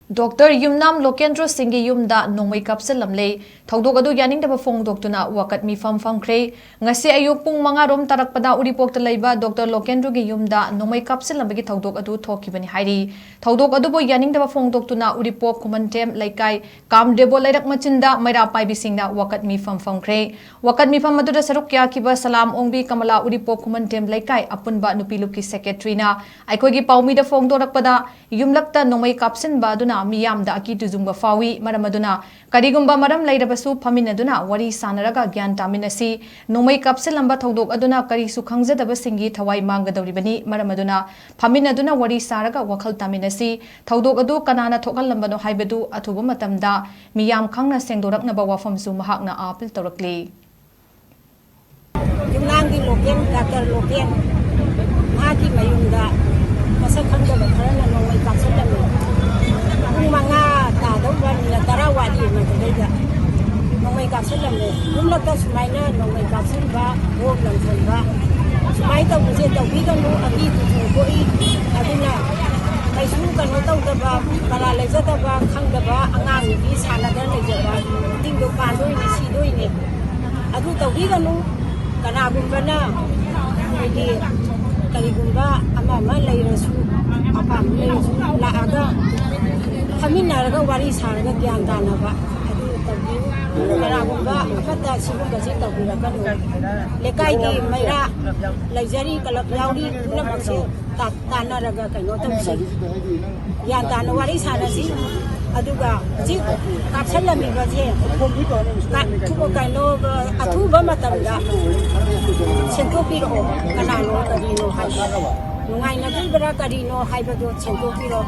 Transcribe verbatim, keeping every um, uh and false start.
Doctor ꯌꯨꯝꯅꯥꯝ ꯂꯣꯀꯦꯟꯗ꯭ꯔꯣ ꯁꯤꯡꯒꯤ ꯌꯨꯝꯗ ꯅꯣꯡꯃꯩ ꯀꯥꯞꯁꯤꯜꯂꯝꯂꯦ꯫ ꯊꯧꯗꯣꯛ ꯑꯗꯨ ꯌꯥꯅꯤꯡꯗꯕ ꯐꯣꯡꯗꯣꯛꯇꯨꯅ ꯋꯥꯀꯠ ꯃꯤꯐꯝ ꯐꯝꯈ꯭ꯔꯦ꯫ ꯉꯁꯤ ꯑꯌꯨꯛ ꯄꯨꯡ ꯃꯉꯥ ꯔꯣꯝ ꯇꯥꯔꯛꯄꯗ ꯎꯔꯤꯄꯣꯛꯇ ꯂꯩꯕ ꯗꯣꯛꯇꯔ ꯂꯣꯀꯦꯟꯗ꯭ꯔꯣꯒꯤ ꯌꯨꯝꯗ ꯅꯣꯡꯃꯩ ꯀꯥꯞꯁꯤꯜꯂꯝꯕꯒꯤ ꯊꯧꯗꯣꯛ ꯑꯗꯨ ꯊꯣꯛꯈꯤꯕꯅꯤ ꯍꯥꯏꯔꯤ꯫ ꯊꯧꯗꯣꯛ ꯑꯗꯨꯕꯨ ꯌꯥꯅꯤꯡꯗꯕ ꯐꯣꯡꯗꯣꯛꯇꯨꯅ ꯎꯔꯤꯄꯣꯛ ꯈꯨꯃꯟꯊꯦꯝ ꯂꯩꯀꯥꯏ ꯀꯥꯝꯗꯦꯕꯣ ꯂꯩꯔꯛ ꯃꯆꯤꯟꯗ ꯃꯩꯔꯥ ꯄꯥꯏꯕꯤꯁꯤꯡꯅ ꯋꯥꯀꯠ ꯃꯤꯐꯝ ꯐꯝꯈ꯭ꯔꯦ꯫ ꯋꯥꯀꯠ ꯃꯤꯐꯝ ꯑꯗꯨꯗ ꯁꯔꯨꯛ ꯌꯥꯈꯤꯕ ꯁꯂꯥꯝ ꯑꯣꯡꯕꯤ ꯀꯃꯂꯥ ꯎꯔꯤꯄꯣꯛ ꯈꯨꯃꯟꯊꯦꯝ ꯂꯩꯀꯥꯏ ꯑꯄꯨꯟꯕ ꯅꯨꯄꯤ ꯂꯨꯞꯀꯤ ꯁꯦꯀ꯭ꯔꯦꯇꯔꯤꯅ ꯑꯩꯈꯣꯏꯒꯤ ꯄꯥꯎꯃꯤꯗ ꯐꯣꯡꯗꯣꯔꯛꯄꯗ, ꯌꯨꯝꯂꯛꯇ ꯅꯣꯡꯃꯩ ꯀꯥꯞꯁꯤꯟꯕ ꯑꯗꯨꯅ ꯃꯤꯌꯥꯝꯗ ꯑꯀꯤ ꯇꯨꯖꯨꯡꯕ ꯐꯥꯎꯏ꯫ ꯃꯔꯝ ꯑꯗꯨꯅ ꯀꯔꯤꯒꯨꯝꯕ ꯃꯔꯝ ꯂꯩꯔꯕꯁꯨ ꯐꯝꯃꯤꯟꯅꯗꯨꯅ ꯋꯥꯔꯤ ꯁꯥꯟꯅꯔꯒ ꯒ꯭ꯌꯥꯟ ꯇꯥꯃꯤꯟꯅꯁꯤ꯫ ꯅꯣꯡꯃꯩ ꯀꯥꯞꯁꯤꯜꯂꯝꯕ ꯊꯧꯗꯣꯛ ꯑꯗꯨꯅ ꯀꯔꯤꯁꯨ ꯈꯪꯖꯗꯕꯁꯤꯡꯒꯤ ꯊꯋꯥꯏ ꯃꯥꯡꯒꯗꯧꯔꯤꯕꯅꯤ꯫ ꯃꯔꯝ ꯑꯗꯨꯅ ꯐꯝꯃꯤꯟꯅꯗꯨꯅ ꯋꯥꯔꯤ ꯁꯥꯔꯒ ꯋꯥꯈꯜ ꯇꯥꯃꯤꯟꯅꯁꯤ꯫ ꯊꯧꯗꯣꯛ ꯑꯗꯨ ꯀꯅꯥꯅ ꯊꯣꯛꯍꯜꯂꯝꯕꯅꯣ ꯍꯥꯏꯕꯗꯨ ꯑꯊꯨꯕ ꯃꯇꯝꯗ ꯃꯤꯌꯥꯝ ꯈꯪꯅ ꯁꯦꯡꯗꯣꯔꯛꯅꯕ ꯋꯥꯐꯝꯁꯨ ꯃꯍꯥꯛꯅ ꯑꯥꯄꯤꯜ ꯇꯧꯔꯛꯂꯤ꯫ ꯌꯨꯝꯅꯥꯝꯒꯤ ꯂꯣꯀꯦꯜ, ꯗꯥꯛꯇꯔ ꯂꯣꯀꯦꯜ, ꯃꯍꯥꯛꯀꯤ ꯃꯌꯨꯝꯗ ꯃꯁꯛ ꯈꯪꯗꯕ ꯈꯔꯅ ꯅꯣꯡꯃꯩ ꯀꯥꯞꯁꯤꯜꯂꯝꯃꯤ꯫ ꯄꯨꯡ ꯃꯉꯥ ꯇꯥꯗꯧꯕ ꯃꯤꯅꯠ ꯇꯔꯥ ꯋꯥꯠꯂꯤ ꯃꯗꯨꯗꯩꯗ ꯅꯣꯡꯃꯩ ꯀꯥꯞꯁꯤꯜꯂꯝꯃꯤ꯫ ꯌꯨꯝꯂꯛꯇ ꯁꯨꯃꯥꯏꯅ ꯅꯣꯡꯃꯩ ꯀꯥꯞꯁꯤꯟꯕ, ꯕꯣꯝ ꯂꯪꯁꯤꯟꯕ, ꯁꯨꯃꯥꯏꯅ ꯇꯧꯕꯁꯦ ꯇꯧꯕꯤꯒꯅꯨ, ꯑꯀꯤ ꯇꯨꯖꯨꯡ ꯄꯣꯛꯏ꯫ ꯑꯗꯨꯅ ꯀꯩꯁꯨ ꯀꯩꯅꯣ ꯇꯧꯗꯕ, ꯄꯔꯥ ꯂꯩꯖꯗꯕ, ꯈꯪꯗꯕ ꯑꯉꯥꯡ ꯅꯨꯄꯤ ꯁꯥꯟꯅꯗꯅ ꯂꯩꯖꯕ ꯇꯤꯡꯗꯣ ꯄꯥꯟꯗꯣꯏꯅꯤ, ꯁꯤꯗꯣꯏꯅꯤ꯫ ꯑꯗꯨ ꯇꯧꯕꯤꯒꯅꯨ꯫ ꯀꯅꯥꯒꯨꯝꯕꯅ ꯑꯩꯈꯣꯏꯒꯤ ꯀꯔꯤꯒꯨꯝꯕ ꯑꯃ ꯑꯃ ꯂꯩꯔꯁꯨ, ꯑꯄꯥꯝꯕ ꯂꯩꯔꯁꯨ ꯂꯥꯛꯑꯒ ꯐꯝꯃꯤꯟꯅꯔꯒ ꯋꯥꯔꯤ ꯁꯥꯔꯒ ꯒ꯭ꯌꯥꯟ ꯇꯥꯅꯕ ꯑꯗꯨ ꯇꯧꯕꯤꯌꯨ꯫ ꯀꯅꯥꯒꯨꯝꯕ ꯑꯃꯠꯇ ꯁꯤꯒꯨꯝꯕꯁꯤ ꯇꯧꯕꯤꯔꯛꯀꯅꯨ꯫ ꯂꯩꯀꯥꯏꯒꯤ ꯃꯩꯔꯥ ꯂꯩꯖꯔꯤ, ꯀ꯭ꯂꯕ ꯌꯥꯎꯔꯤ, ꯄꯨꯝꯅꯃꯛꯁꯦ ꯇꯥꯟꯅꯔꯒ ꯀꯩꯅꯣ ꯇꯧꯁꯤ, ꯒ꯭ꯌꯥꯟ ꯇꯥꯅ ꯋꯥꯔꯤ ꯁꯥꯟꯅꯁꯤ꯫ ꯑꯗꯨꯒ ꯍꯧꯖꯤꯛ ꯀꯥꯞꯁꯜꯂꯝꯃꯤꯕꯁꯦ, ꯀ-, ꯀꯩꯅꯣ, ꯑꯊꯨꯕ ꯃꯇꯝꯗ ꯁꯦꯡꯗꯣꯛꯄꯤꯔꯛꯑꯣ, ꯀꯅꯥꯅꯣ ꯀꯔꯤꯅꯣ ꯍꯥꯏꯕ, ꯅꯨꯡꯉꯥꯏꯅꯗ꯭ꯔꯤꯕ꯭ꯔꯥ ꯀꯔꯤꯅꯣ ꯍꯥꯏꯕꯗꯣ ꯁꯦꯡꯗꯣꯛꯄꯤꯔꯣ꯫